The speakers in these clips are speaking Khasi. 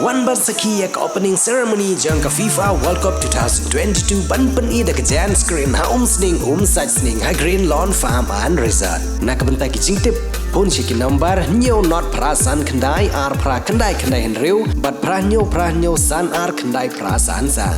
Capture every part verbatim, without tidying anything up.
Pynban sakhi ïa ka opening ceremony jong ka FIFA World Cup two thousand twenty-two ban pyni da ka giant screen ha Umsning, Umsait Sning ha Green Lawn Farm and Resort. Na ka bynta ki jingtip, phone sha ki number hynñiew not phra san khyndai ar phra khyndai khyndai hynriew bad phra hynñiew phra hynñiew san ar khyndai phra san san.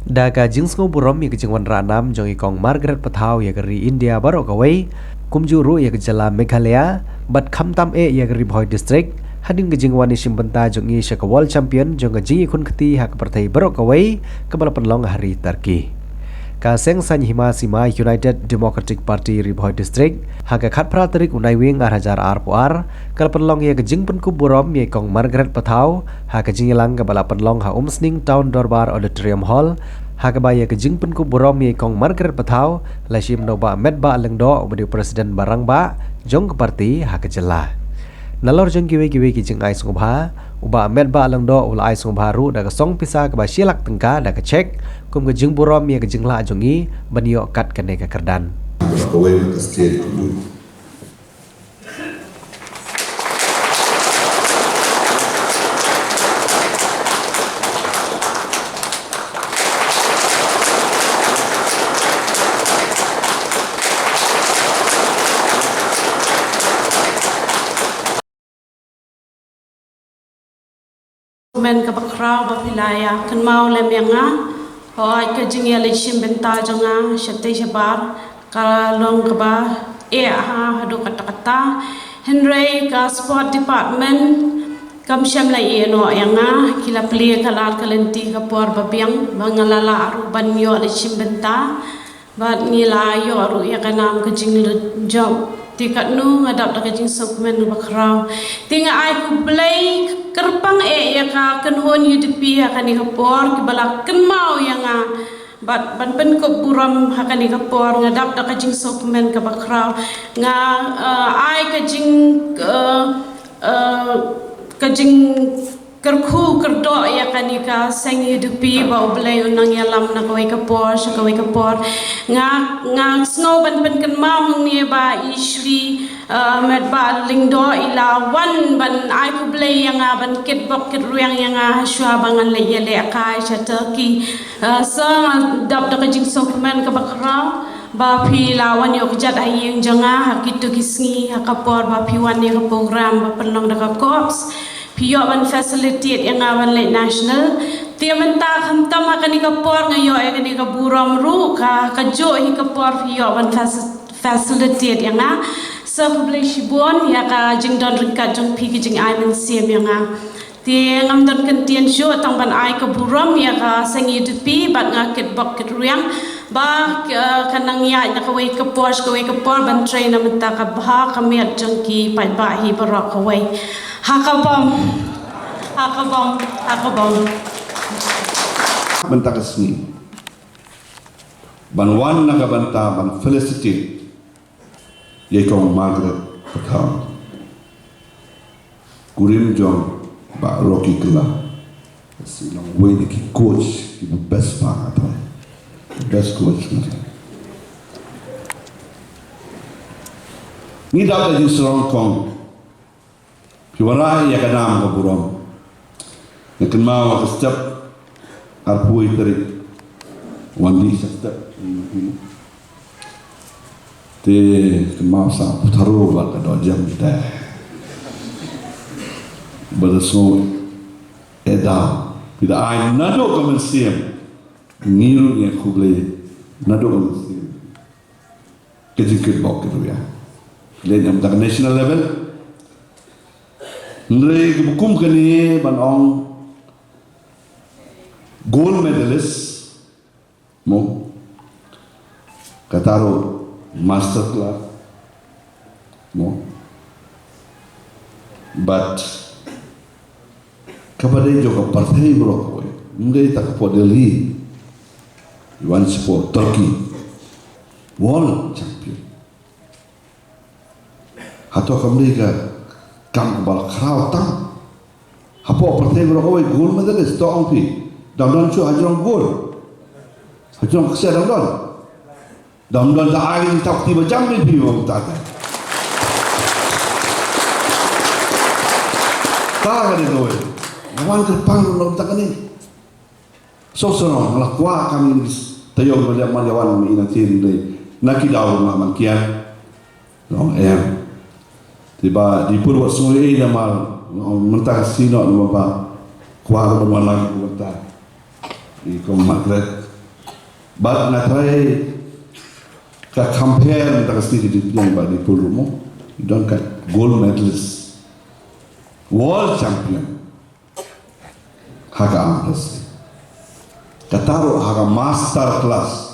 Da ka jingsngewburom ïa ka jingwanrah nam jong i Kong Margaret Pathaw ïa ka ri India baroh kawei, kumjuh ruh ïa ka jylla Meghalaya, bad khamtam eh ïa ka Ri Bhoi District, hadien ka jingwan ïashim bynta jong i sha ka World Champion jong ka jingïakhun kti ha ka pyrthei baroh kawei, kaba la pynlong ha ri Turkey. Ka Seng Saiñ Hima Sima United Democratic Party Ri Bhoi District, ha ka khatphra tarik u Naiwieng ar hajar arphew ar, ka la pynlong ïa ka jingpynkup burom ïa i Kong Margaret Pathaw, ha ka jingïalang kaba la pynlong ha Umsning Town Dorbar Auditorium Hall, ha kaba ïa ka jingpynkup burom ïa i Kong Margaret Pathaw, la shim da u Bah Metbah Lyngdoh uba dei u President ba rangbah jong ka party ha ka jylla. Nalor jong kiwei kiwei ki jingai sngewbha, u Bah Metbah Lyngdoh u la ai sngewbha ruh da ka song pisa kaba shi lak tyngka da ka cheque, kum ka jingburom ïa ka jinglah jong i ban ïoh kat kane ka kyrdan. Kawei ka state. Kmen kaba khraw ba phi la ïa kynmaw lem ïa nga. Hooid, ka jingïaleit shim bynta jong nga shatei shabar ka long kaba eh ha haduh katta katta. Hynrei ka sport department kam shym la ïeh noh ïa nga, ki la plie ka lad ka lynti ka por ba biang ba nga la lah ruh ban ïoh leit shim bynta. Bad ngi la ïoh ruh ïa ka nam ka jinglut jop. Te katno nga dap da ka jingsngewkmen ba khraw. Te nga ai khublei kyrpang eh ïa ka kynhun U D P ha kane ka por kiba la kynmaw ïa nga. Bad ban pynkup burom ha kane ka por nga dap da ka jingsngewkmen kaba khraw. Nga, eh, ai ka jing, eh, eh, ka jing kyrkhu kyrdoh ïa kane ka seng U D P ba U Blei un nang ïalam na kawei ka por sha kawei ka por. Nga, nga sngew ban pynkynmaw hangne ba i Shri, eh, Metbah Lyngdoh i la wan ban ai khublei ïa nga, ban kitbok kitrwiang ïa nga hashwa ba ngan leit ïalehkai sha Turkey. Eh, sa nga dap da ka jingsngewkmen kaba khraw ba phi la wan ïoh kjat ha ïing jong nga ha kito ki sngi ha ka por ba phi wan ïa ka program ba pynlong da ka COPS. Phi ïoh ban facilitate ïa nga ban leit national. Te mynta khamtam ha kane ka por nga ïoh ïa kane ka burom ruh, ka, kajuh hi ka por phi ïoh ban faci-, facilitate ïa nga. Sa khublei shibun ïa ka jingdon ryngkat jong phi, ka jingai mynsiem ïa nga. Te ngam don kyntien shuh tang ban ai ka burom ïa ka seng U D P bad nga kitbok kitrwiang ba ka, ka nang ïaid na kawei ka por sha kawei ka por ban trei na bynta ka bha ka miat jong ki paidbah hi baroh kawei. Ha ka bom. Ha ka bom. Ha ka bom. Bynta ka sngi ban wan na ka bynta ban felicitate ïa i Kong Margaret Pathaw. Kurim jong Bah Rocky Kylla. Sa long uwei na ki coach kiba best pa nga tharai. Best coach nga tharai. Ngi dap da jingsarong Kong. Phi wanrah ïa ka nam ka burom. Nga kynmaw ha ka step arphew tarik. Wan dih sha step. Te kynmaw sa putharu bad ka doh jem te. Ba da sngew eh da. Phi da ai naduh ka mynsiem. Ngi ruh ngi khublei naduh ka mynsiem. Ka jingkitbok kitrwiang. Leh na ka national level. Hynrei kiba kum kane ban ong gold medalist. Mo. Kata ruh master class. Mo. But kaba dei jong ka pyrthei baroh kawei. Ym dei tang hapoh Delhi. Wan shapoh Turkey. World champion. Hato kam dei ka kam kaba la khraw tang. Hapoh pyrthei baroh kawei gold medalist to ong phi. Dang don shuh hajrong gold. Hajrong ksiar dang don. Dang don da ai tap ti ba jam ni phi ba ta. Ka dei kawei. Nga wan kyrpang na bynta kane. So so no, nga la kwah kam ïa ki taïew ma ïa, ma ïa wan ma ina tin dei. Na ki daw ma man kian. No, em. Te ba dei pur wat sngewsih ïa namar, no, mynta ka sngi no, namar ba kwah ka ban wan lang mynta. I kong Margaret. Bad nga try ka compare mynta ka sngi ka jingpdiang ba dei pur ruh mo. Don ka gold medalist, world champion ha ka arm wrestling. Kata ruh ha ka master class